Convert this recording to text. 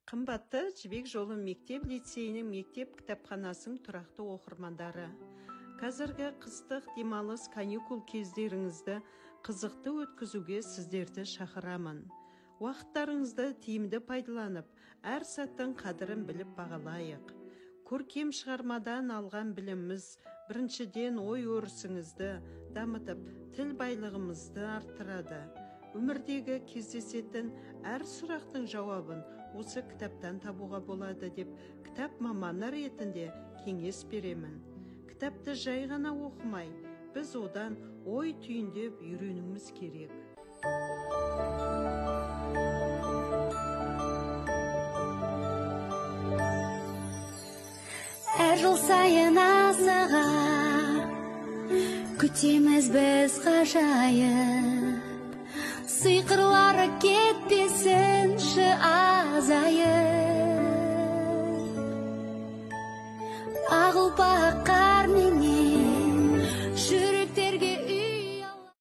Қымбатты Жібек жолы мектеп лицейінің мектеп кітапханасының тұрақты оқырмандары, қазіргі қыстық демалыс каникул кездеріңізді қызықты өткізуге сіздерді шақырамын. Уақыттарыңызды тиімді пайдаланып, әр сәттің қадірін біліп бағалайық. Көркем шығармадан алған біліміміз біріншіден ой өрісіңізді дамытып, тіл байлығымызды арттырады. Өмірдегі кездесетін әр сұрақтың жауабын осы кітаптан табуға болады деп кітап маманы ретінде кеңес беремін. Кітапты жай ғана оқымай, біз одан ой түйіндеп үйренуіміз керек. Әр жыл сайын асыға күтеміз біз ғажайып, сиқырлары кетпесінші азайып. Ақ ұлпа